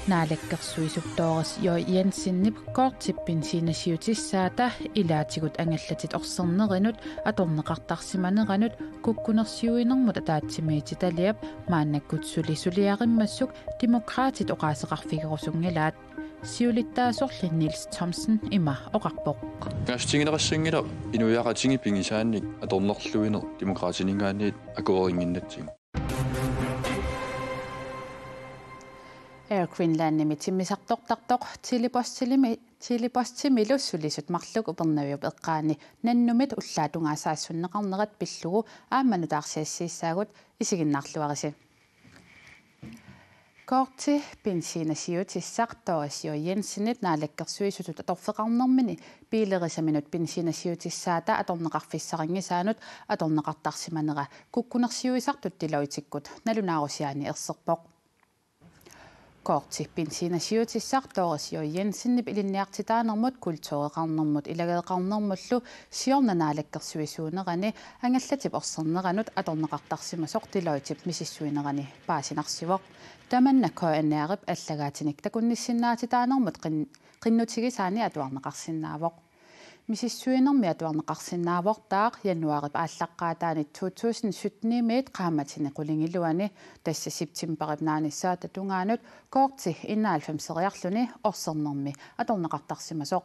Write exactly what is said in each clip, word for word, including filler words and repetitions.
Naalakkersuisup Doris J. Jensenip Coortip benzinasiutissaata ilaatigut angallatit orserneranut atorneqartarsimaneranut kukkunersiuinermut ataatsimiititaliap maannakkut suli suliarimmassuk Demokraatit oqaaseqarfigerusunngilaat. Siulittaasorli Niels Thomsen ima oqarpoq: Pingaarutigineqassanngilaq inuiaqatigiit pigisaannik atornerluineq Demokraatininngaanniit akuerinnginnatsigu. Air Greenlandimi timmisartortartoq Tele-Postimi, Tele-Postimilu sulisut marluk Upernaviup eqqaani nannumit ullaap tungaasaasunneqarnerat pillugu aamma nutaarsiassiissaagut, isiginnaarluarisi. Coorti benzinasiutissaq Doris J. Jensenip Naalakkersuisutut atorfeqarnermini biilerisaminut benzinasiutissaata atorneqarfissarinngisaanut atorneqartarsimanera kukkunersiuisartut Deloittemikkut nalunaarusiaani erserpoq. Coorti benzinasiutissaq Doris J. Jensenip ilinniartitaanermut, kultureqarnermut ilageeqarnermullu siorna naalakkersuisuunerani angallatip orserneranut atorneqartarsimasoq Deloittep misissuinerani paasinarsivoq. Tamanna K N R-ip allagaatinik takunnissinnaatitaanermut qin-, qinnutigisaani atuarneqarsinnaavoq. Misissuinermi atuarneqarsinnaavortaaq januaarip aallaqqaataani to tusind sytten-imiit qaammatini qulingiluani, tassa septemberip naanissaata tungaanut Coorti enoghalvfemseriarluni orsernermi atorneqartarsimasoq.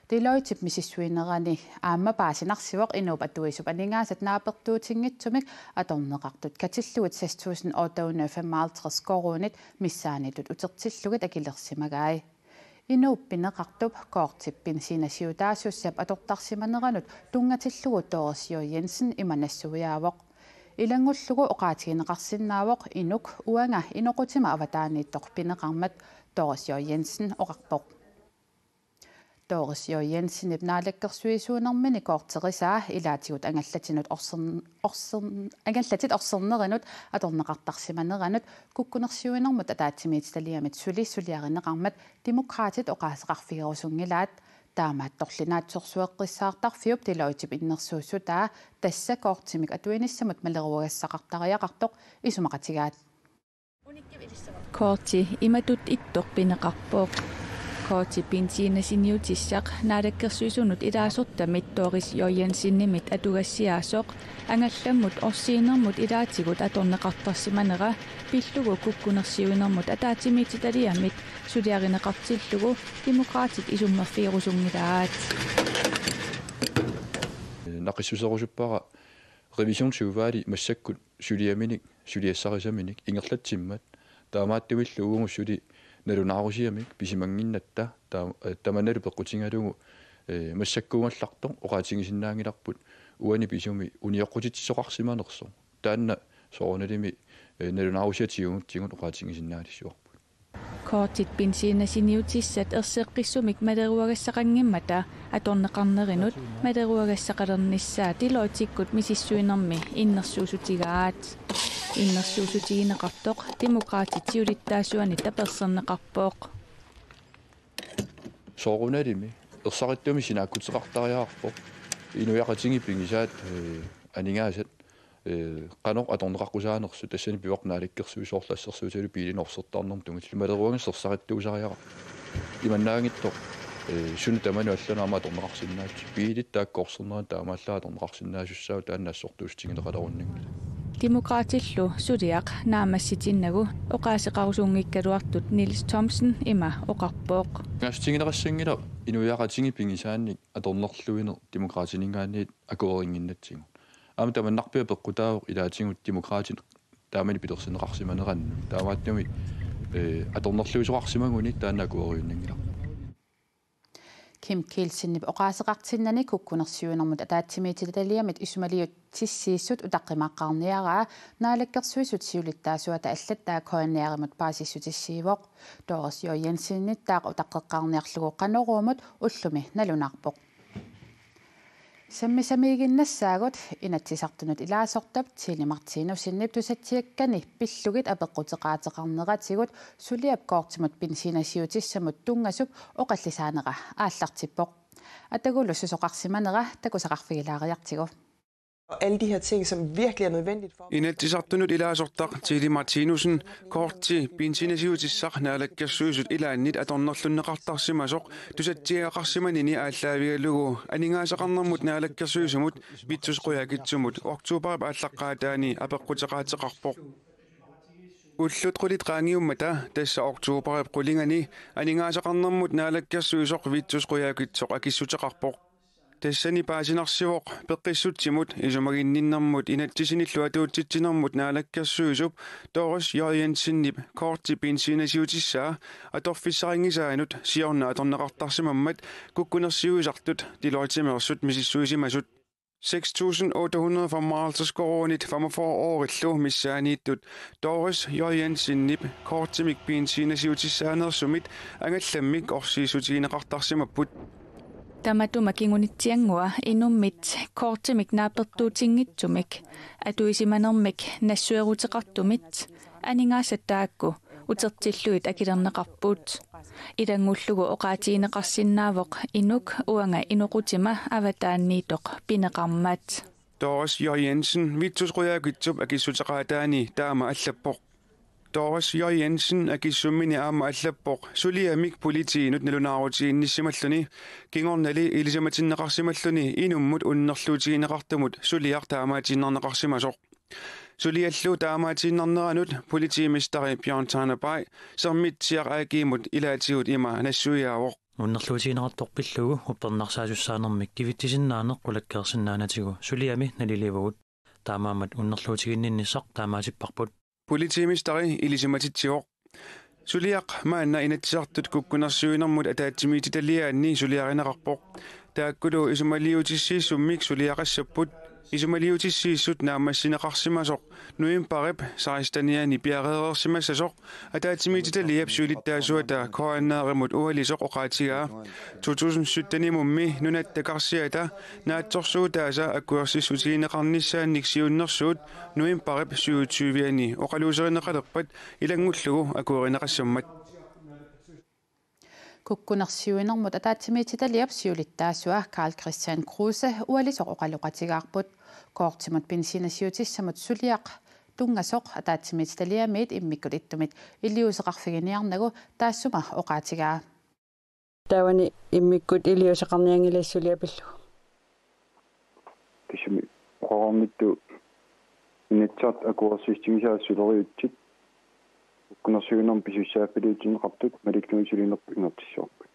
Deloittep misissuinerani aamma paasinarsivoq inuup atuisup aningaasat naapertuutinngitsumik atorneqartut katillugit seks tusind otte hundrede og femoghalvtreds koruunit missaanniittut utertillugit akilersimagai. Inuup pineqartup Coortip benzinasiutaasussap atortarsimaneranut tunngatillugu Doris J. Jensen ima nassuiaavoq: Ilanngullugu oqaatigineqarsinnaavoq inuk uanga inoqutima avataaniittoq pineqarmat, Doris J. Jensen oqarpoq. Doris J. Jensenip naalakkersuisuunermini Coorterisaa ilaatigut angallatinut orser-, orser-, angallatit orserneranut atorneqartarsimaneranut kukkunersiuinermut ataatsimiititaliamit suli suliarineqarmat Demokraatit oqaaseqarfigerusunngilaat. Taamaattorli naatsorsueqqissaartarfiup Deloittep innersuussutaa, tassa Coortimik atuinissamut maleruagassaqartariaqartoq, isumaqatigaat. Coorti imatut ittoq pineqarpoq. Coorti benzinasiniutissaq Naalakkersuisunut ilaasortamit Doris J. Jensenimit atugassiaasoq angallammut orsiinermut ilaatigut atorneqartarsimanera pillugu kukkunersiuinermut ataatsimiititaliamit suliarineqartillugu Demokraatit isummerfigerusunngilaat. Naqissuserusuppara revisionsudvalgi massakkut suliaminik, suliassarisaminik ingerlatsimmat, taamaattumillu uagut suli nalunaarusiamik pisimannginnatta, taa-, eh, tamannalu peqqutigalugu, eh, massakkuugallartoq oqaatigisinnaanngilarput uani pisumi unioqqutitsisoqarsimanersoq. Taanna soorunalimi, eh, nalunaarusiat tigugutsigu oqaatigisinnaalissavarput. Coortit benzinasiniutissat erseqqissumik maleruagassaqanngimmata atorneqarnerinut maleruagassaqalernissaa Deloittekkut misissuinermi innersuussutigaat. Innersuussutigineqartoq Demokraatit siulittaasuanit taperserneqarpoq. Soorunalimi ersarittumik sinaakkuteqartariaqarpoq inuiaqatigiit pigisaat, eh, aningaasat, eh, qanoq atorneqaqqusaanersut, tassani pivoq naalakkersuisoorlu assersuutigalugu biilinik orsertarnermut tunngatillugu maleruagassaq ersarittuusariaqarpoq. Imannaanngitsoq, eh, suna tamanut allanut aamma atorneqarsinnaasoq. Biilit taakku orserneranni taamaallaat atorneqarsinnaasussaavoq, taanna assortuussutigineqalerunanngilaq. Demokraatillu suliaq naammassitinnagu oqaaseqarusunngikkaluartut Niels Thomsen ima oqarpoq: Pingaarutigineqassanngilaq inuiaqatigiit pigisaannik atornerluineq Demokraatininngaanniit akuerinnginnatsigu. Aamma tamannarpiaq peqqutaavoq ilaatigut Demokraatit taamani pilersinneqarsimanerannut. Taamaattumik, eh, atornerluisoqarsimaguni taanna akueriunnanngilaq. Kim Kielsenip oqaaseqartinnani kukkunersiuinermut ataatsimiititaliamit isumaliutissiissut utaqqimaaqqaarniaraa Naalakkersuisut siulittaasuata allattaa K N R-imut paasissutissiivoq. Doris J. Jensenittaaq utaqqeqqaarniarlugu Qanoruumut ullumi nalunaarpoq. Sammisamiiginnassaagut Inatsisartunut ilaasortap Trine Martinussenip tusatsiakkani pillugit apeqquteqaateqarneratigut suliap Coortimut benzinasiutissamut tunngasup oqallisaanera aallartippoq. Atagulu susoqarsimanera takusaqarfigilaariartigu. Og alle de her ting, som virkelig er nødvendigt for. Inatsisartunut ilaasortaq Tili Martinussen korti benzinasiutissaq Naalakkersuisut ilaannit atornerlunneqartarsimasoq tusatsiagaqarsimanini aallaavigalugu aningaasaqarnermut naalakkersuisunut Vittus Qujaukitsumut oktoberip aallaqqaataani apeqquteqaateqarpoq. Ullut qulit qaangiummata tassa oktoberip qulingani aningaasaqarnermut naalakkersuisoq Vittus Qujaukitsoq akissuteqarpoq. Tassani paasinarsivoq peqqissutsimut isumaginninnermut inatsisinillu atuutsitsinermut naalakkersuisup Doris J. Jensenip korti benzinasiutissaa atorfissarinngisaanut siorna atorneqartarsimammat kukkunersiuisartut Deloittemeersut misissuisimasut. Seks tusind otte hundrede femoghalvtreds koruunit femogfyrre oorillu missaaniittut Doris J. Jensenip kortimik benzinasiutissaaneersumit angallammik orsiissutigineqartarsimapput. Tamatuma kingunitsianngua inummit kortimik naapertuutinngitsumik atuisimanermik nassueruteqartumit aningaasat taakku utertillugit akilerneqarput. Ilanngullugu oqaatigineqarsinnaavoq inuk uanga inoqutima avataaniittoq pineqarmat. Doris J. Jensen Vittus Qujaukitsup akissuteqaataani taama allappoq. Doris J. Jensen akissummini aamma allappoq suliamik politiinut nalunaarutiginnissimalluni, kingornali ilisimatinneqarsimalluni inummut unnerluutigineqartumut suliaq taamaatiinnarneqarsimasoq. Suliallu taamaatiinnarneranut politimesteri Bjørn Tanabai Sermitsiaq A G-mut ilaatigut ima nassuiaavoq. Unnerluutigineqartoq pillugu uppernarsaasussaannermik kivitsisinnaaneq qulakkeersinnaanatigu suliami naliliivugut. Taamaammat unnerluutiginninnissaq taamaatipparput. Politimesteri ilisimatitsivoq. Suliaq maanna Inatsisartut kukkunersiuinermut ataatsimiititaliaanni suliarineqarpoq. Taakkulu isumaliutissiissummik suliaqassapput. Isumaliutissiissut naammassineqarsimasoq novembarip sekstenianni piareereersimassasoq ataatsimiititaliap siulittaasuata K N R-imut ualisoq oqaatigaa. To tusind syttenimummi nunatta karsiata naatsorsuutaasa akuersissutigineqarnissaannik siunnersuut novembarip syvogtyvianni oqaluuserineqalerpat ilanngullugu akuerineqassammat. Kukkunersiuinermut ataatsimiititaliap siulittaasua Karl-Kristian Kruse ualisoq oqaloqatigaarput. Kortimut benzinasiutissamut suliaq tunngasoq ataatsimiititaliamiit immikkut ittumit iliuuseqarfiginiarnagu taassuma oqaatigaa. Taavani immikkut iliuuseqarnianngilassuli apillugu. Tassami oqarnittut Inatsisartut akuersissutigisaat suleriaatsit kukkunersiuinermi pisussaaffiutinneqartut malinnagit sulinerput ingerlatissavarput.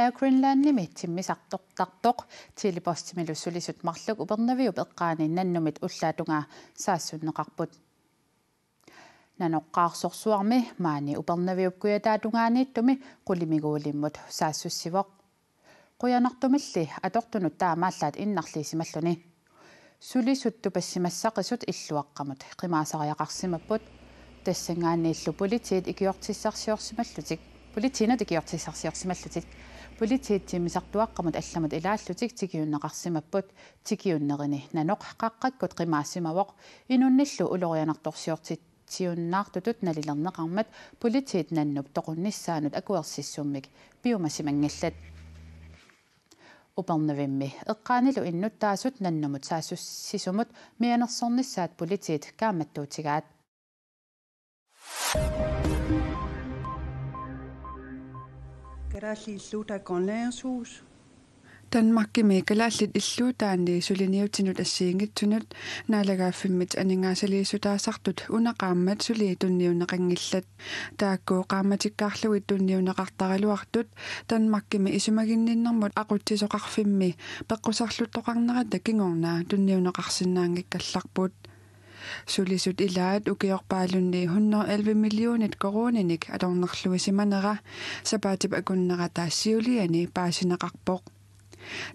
Air Greenlandimi timmisartortartoq Tele-Postimilu sulisut marluk Upernaviup eqqaani Nannumit ullaatungaa saassunneqarput. Nanoqqaarsorsuarmi maani Upernaviup kujataatungaaniittumi qulimiguulimmut saassussivoq. Qujanartumilli atortunut taamaallaat innarliisimalluni. Sulisut tupassimassaqisut illuaqqamut qimaasariaqarsimapput. Tassanngaanniillu politiit ikiortissarsiorsimallutik. Politiinut ikiortissarsiorsimallutik. Politiit timmisartuaqqamut allamut ilaallutik tikiunneqarsimapput. Tikiunnerini nanoq qaqqakkut qimaasimavoq. Inunnillu ulorianartorsiortitsiunnaartutut nalilerneqarmat politiit Nannup toqunnissaanut akuersissummik piumasimanngillat. Upernavimmi eqqaanilu innuttaasut Nannumut saassussisumut mianersornissaat politiit kaammattuutigaat. Kalaallit illuutaat Grønlands Hus. Danmarkimi kalaallit illuutaanni suliniutinut assigiinngitsunut naalagaaffimmit aningaasaliissutaasartut una qaammat suli tunniunneqanngillat. Taakku qaammatikkaarlugit tunniunneqartaraluartut Danmarkimi isumaginninnermut aqutsisoqarfimmi peqquserluttoqarnerata kingorna tunniunneqarsinnaanngikkallarput. Sulisut ilaat ukiorpaalunni hundrede elleve millionit koruuninik atornerluisimanera sapaatip akunnerata siuliani paasineqarpoq.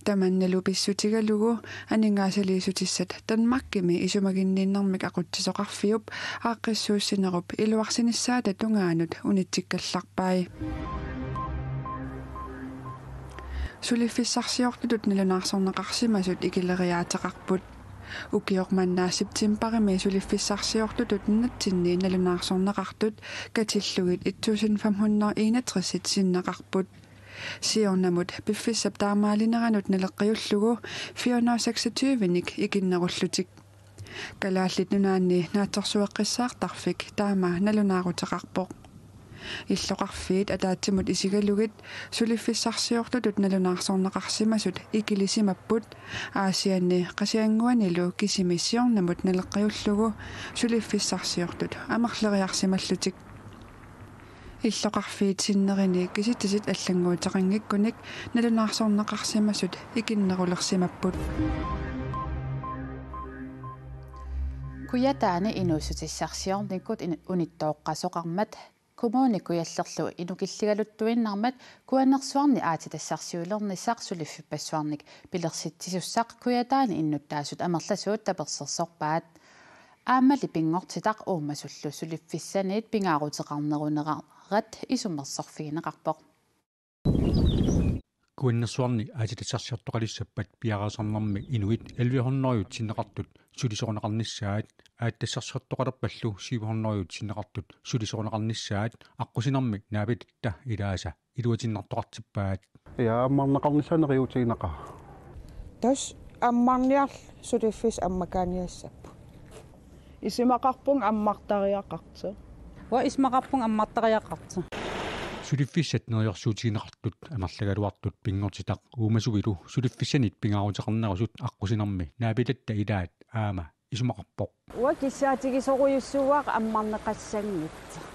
Tamannalu pissutigalugu aningaasaliissutissat Danmarkimi isumaginninnermik aqutsisoqarfiup aaqqissuussinerup iluarsinissaata tungaanut unitsikkallarpai. Suliffissarsiortutut nalunaarsorneqarsimasut ikileriaateqarput. Ukioq manna septembarimi suliffissarsiortutut nunatsinni nalunaarsorneqartut katillugit et tusind fem hundrede enogtres sinneqarput. Siornamut piffissap taamaalineranut naleqqiullugu fire hundrede og seksogtyve-nik ikinnerullutik. Kalaallit Nunaanni Naatsorsueqqissaartarfik taama nalunaaruteqarpoq. Illoqarfiit ataatsimut isigalugit suliffissarsiorlutut nalunaarsorneqarsimasut ikilisimapput, Aasianni Qasigiannguanilu kisimi siornamut naleqqiullugu suliffissarsiortut amerleriarsimallutik. Illoqarfiit sinnerinik kisitsisit allannguuteqanngikkunik nalunaarsorneqarsimasut ikinnerulersimapput. Kujataani inuussutissarsiornikkut in-, unittooqqasoqarmat Kommune Kujallerlu inukilligaluttuinnarmat Kuannersuarni aatsitassarsiulernissaq suliffippassuarnik pilersitsisussaq Kujataani innuttaasut amerlasuut tapersersorpaat. Aammali pinngortitaq uumasullu suliffissanit pingaaruteqarnerunerat isummersorfigineqarpoq. Kuannersuarni aatsitassarsiortoqalissappat piareersarnermi inuit elleve hundrede sinneqartut sulisoruneqarnissaat, aatsitassarsiortoqalerpallu syv hundrede sinneqartut sulisoruneqarnissaat aqqusinermi naapitatta ilaasa iluatinnartoqartippaat. Ja, ammarneqarnissaa neriuutigineqarpoq. Tassa ammarniarlugu suliffissat ammakaaniassapput. Isumaqarpunga ammartariaqartoq. Uanga isumaqarpunga ammartariaqartoq. Suliffissat neriorsuutigineqartut amerlagaluartut pinngortitaq uumasuilu suliffissanit pingaaruteqarnerusut aqqusinermi naapitatta ilaat aamma isumaqarpoq. Uanga kissaatigisorujussuuara ammarneqassanngitsoq.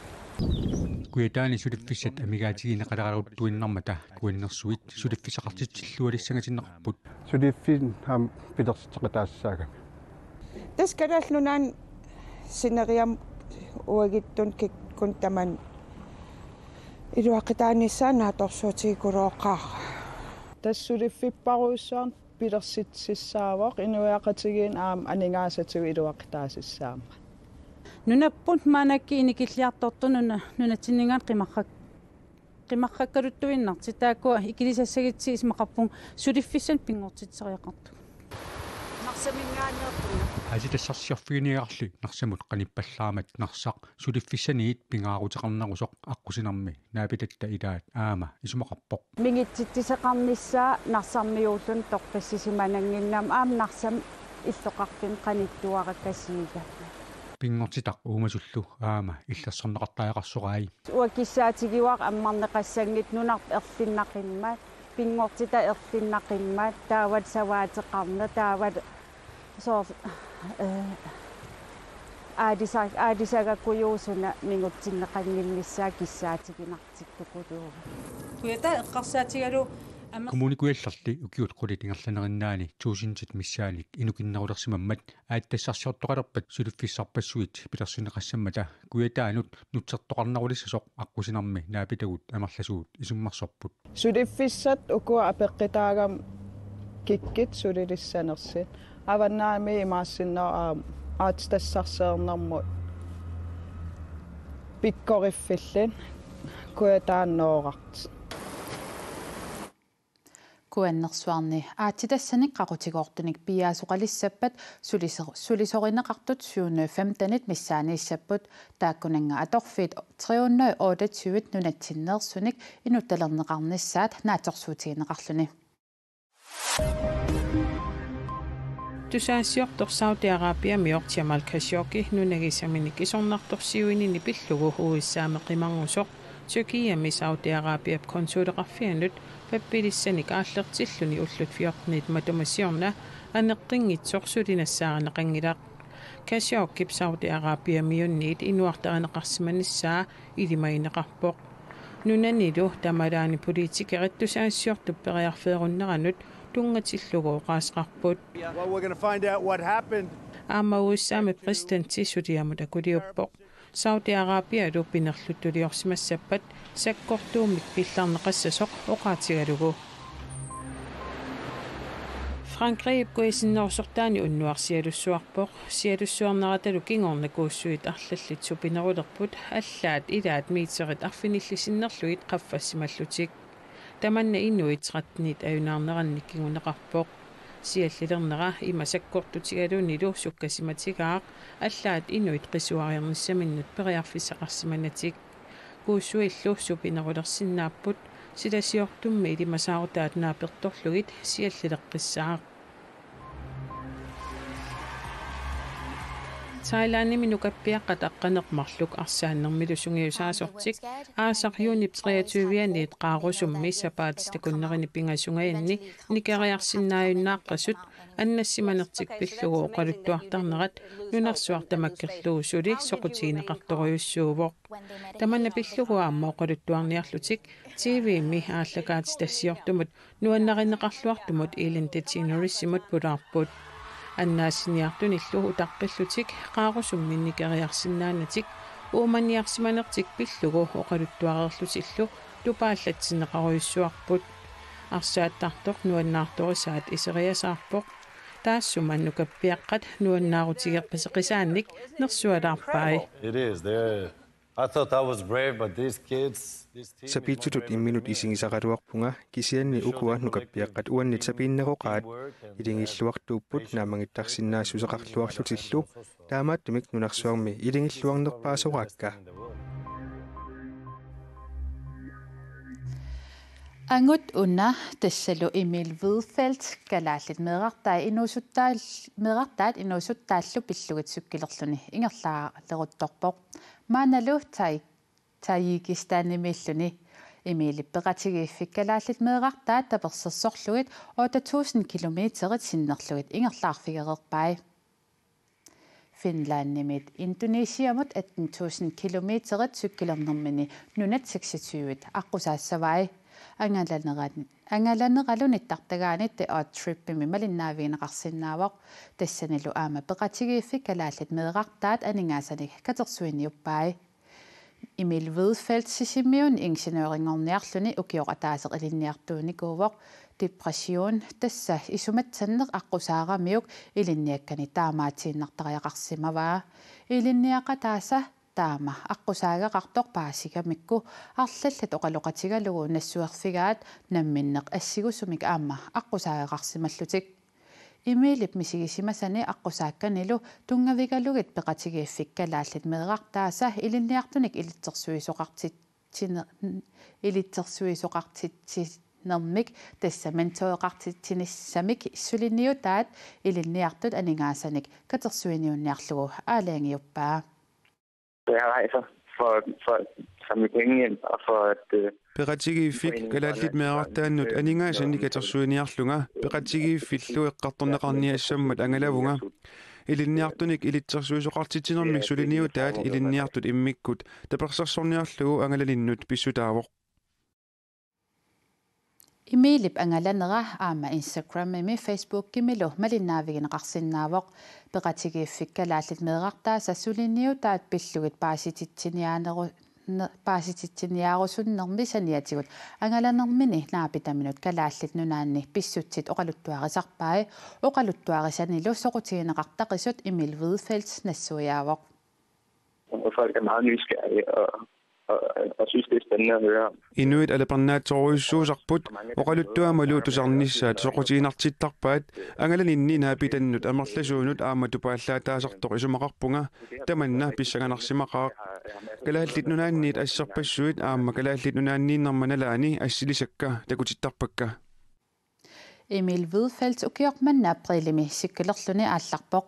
Kujataani suliffissat amigaatigineqaleraluttuinnarmata Kuannersuit suliffissaqartitsillualissangatinneqarput. Suliffiit aamma pilersitseqataassaagami. Tassa Kalaallit Nunaanni sineriammi uagutsinnut kikkunnut tamanut iluaqutaanissaa naatsorsuutigigulooqaara. Tassa suliffipparujussuarnik pilersitsissaavoq, inuiaqatigiinni aamma aningaasatigut iluaqutaasussaammat. Nunapput maannakkut inikilliartortut nuna-, nunatsinninngaanniit qimarrak-, qimarrakkaluttuinnartut, taakkua ikilisassagutsigit isumaqarpunga suliffissanik pinngortitseriaqartugut. Narsaminngaanneerpunga. Aatsitassarsiorfiginiagarli Narsamut qanippallaammat Narsaq suliffissanit pingaaruteqarnerusoq aqqusinermi naapitatta ilaat aamma isumaqarpoq. Mingutsitsisoqarnissaa Narsarmiuulluni toqqissisimanannginnama aamma Narsami illoqarfimmi qanittuarakasiiga. Pinngortitaq uumasullu aamma illersorneqartariaqarsorai. Uanga kissaatigaara ammarneqassanngitsoq nunarput erlinnaqimmat, pinngortitaq erlinnaqimmat, taavalu savaateqarneq, taavalu soorlu, eh, aalisa-, aalisagakku juusuna mingutsinneqannginnissaa kissaatiginartittukuluuvoq. Kujataa eqqarsaatigalugu aamma. Kommune Kujallerli ukiut qulit ingerlanerinnaanni tuusintit missaannik inukinnerulersimammat aatsitassarsiortoqalerpat suliffissarpassuit pilersinneqassammata Kujataanut nutsertoqarnerulissasoq aqqusinermi naapitagut amerlasuut isummersorput. Suliffissat ukua apeqqutaagami kikkut sulilissanersut. Avannaamiut imaassinnaavoq aamma aatsitassarsiornermut pikkoriffilluni Kujataani noorartut. Kuannersuarni aatsitassanik qaqutigoortunik piiaasoqalissappat suliso-, sulisorineqartut syv hundrede femten-it missaaniissapput, taakkunannga atorfiit tre hundrede otteogtyve nunatsinneersunik inuttalerneqarnissaat naatsorsuutigineqarluni. Tusagassiortoq Saudi Arabiamiooq Jamal Khashoggi nunagisaminik isornartorsiuinini pillugu U S A-mi qimarngusoq Tyrkiami Saudi Arabiap konsuleqarfianut pappilissanik aallertilluni ullut fjortenit matuma siorna aneqqinngitsoq suli nassaarineqanngilaq. Khashoggip Saudi Arabiamiunniit inuartarineqarsimanissaa ilimagineqarpoq. Nunanilu tamalaani politikerit tusagassiortup periarfeerunneranut tunngatillugu oqaaseqarput. Well, we're gonna find out what happened. Aamma U S A-mi præsidenti suliamut akuliuppoq. Saudi Arabialu pinerluttuliorsimassappat sakkortuumik pillarneqassasoq oqaatigalugu. Frankrigip kujasinnerusortaani unnuaq sialussuarpoq. Sialussuarneratalu kingorna kuussuit arlallit supinerulerput, allaat ilaat meterit arfinillit sinnerlugit qaffassimallutik. Tamanna inuit trettenit ajunaarnerannik kinguneqarpoq. Siallilernera ima sakkortutigalunilu sukkasimatigaaq, allaat inuit qisuariarnissaminnut periarfissaqarsimanatik. Kuussuillu supinerulersinnaapput, Sitassiortummi ilimasaarutaat naapertorlugit siallileqqissaaq. Thailandimi nukappiaqqat aqqaneq-marluk arsaannermilu sungiusaasortik aasaq juunip treogtyve-anit qaarusummi sapaatip takunnerini pingasungajanni nikeriarsinnaajunnaaqqasut annassimanertik pillugu oqaluttuartarnerat nunarsuaq tamakkerlugu suli soqutigineqartorujussuuvoq. Tamanna pillugu aamma oqaluttuarniarlutik T V-mi aallakaatitassiortumut nuannarineqarluartumut Ellen DeGeneresimut pulaarput. Annaassiniartunillu utaqqillutik qaarusummi nikeriarsinnaanatik uumaniarsimanertik pillugu oqaluttuareerlutillu tupaallatsinneqarujussuarput. Arsaattartoq nuannaartorisaat iseriasaarpoq. Taassuma nukappiaqqat nuannaarutigeqqiseqisaannik nersualaarpai. It is. They're, I thought that was brave, but these kids, these teenagers Sapiitsutut imminut isigisaraluarpunga, kisianni ukua nukappiaqqat uannit sapiinneroqaat. Ilingilluartuupput naammagittarsinnaassuseqarluarlutillu, taamaattumik nunarsuarmi ilingilluarnerpaasoraakka. Angut una tassalu Emil Hvidfeldt, kalaallit meerartaat inuusuttaa-, meerartaat inuusuttaallu pillugit cykelerluni ingerlaaleruttorpoq. Maannalu Tai-, Tajikistanimiilluni. Emilip peqatigiiffik kalaallit meerartaat tapersersorlugit otte tusind kilometerit sinnerlugit ingerlaarfigereerpai. Finlandimit Indonesiamut atten tusind kilometerit cykelernermini nunat seksogtyve aqqusaassavai. Angalaneran-, angalaneralu nittartagaani The Odd Tripimi malinnaavigineqarsinnaavoq. Tassanilu aamma peqatigiiffik kalaallit meerartaat aningaasanik katersuiniuppai. Emil Hvidfeldt Sisimiuni ingeniørinngorniarluni ukioq ataaseq ilinniartuunikuuvoq. Depression, tassa isumatsanneq aqqusaaramiuk, ilinniakkani taamaatiinnartariaqarsimavaa. Ilinniaqataasa taama aqqusaagaqartoq paasigamikku arlallit oqaloqatigalugu nassuerfigaat namminneq assingusumik aamma aqqusaagaqarsimallutik. Emilip misigisimasani aqqusaakkanilu tunngavigalugit peqatigiiffik kalaallit meerartaasa ilinniartunik ilitsersuisoqartitsine-, ilitsersuisoqartitsinermik tassa mentoreqartitsinissamik suliniutaat ilinniartut aningaasanik katersuiniunniarlugu aalajangiuppaa. Så jeg rejser for, for at samle penge ind, og for at, øh, Peqatigiiffik kalaallit meerartaannut aningaasanik katersuiniarlunga peqatigiiffillu eqqartorneqarniassammat angalavunga. Ilinniartunik ilitsersuisoqartitsinermik suliniutaat ilinniartut immikkut tapersersorniarlugu angalaninnut pissutaavoq. Emilip angalanera aamma Instagramimi Facebookimilu malinnaavigineqarsinnaavoq. Peqatigiiffik kalaallit meerartaasa suliniutaat pillugit paasititsiniaaneru-, ne-, paasititsiniaarusunnermi saniatigut angalanermini naapitaminut Kalaallit Nunaanni pissutsit oqaluttuarisarpai. Oqaluttuarisanilu soqutigineqartaqisut Emil Hvidfeldt nassuiaavoq. Og folk er meget nysgerrige og, og, og synes, det er spændende at høre om. Inuit aalapernaatsorujussuusarput, oqaluttuamalu tusarnissaat soqutiginartittarpaat, angalaninni naapitannut amerlasuunut aamma tupaallaataasartoq isumaqarpunga, tamanna pissanganarsimaqaaq. Kalaallit Nunaanniit asserpassuit aamma Kalaallit Nunaanniinnerma nalaani assilisakka takutittarpakka. Emil Hvidfeldt ukioq manna aprilimi cykelerluni aallarpoq,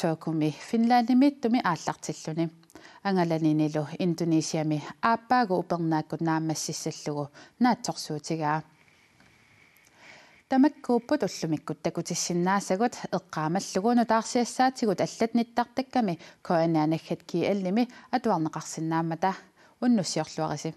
Turkumi Finlandimiittumi aallartilluni. Angalaninilu Indonesiami aappaagu upernaakkut naammassissallugu naatsorsuutigaa. Tamakkuupput ullumikkut takutissinnaasagut, eqqaamallugu nutaarsiassaatigut allat nittartakkami K N R naggat G L-imi atuarneqarsinnaammata. Unnussiorluarisi.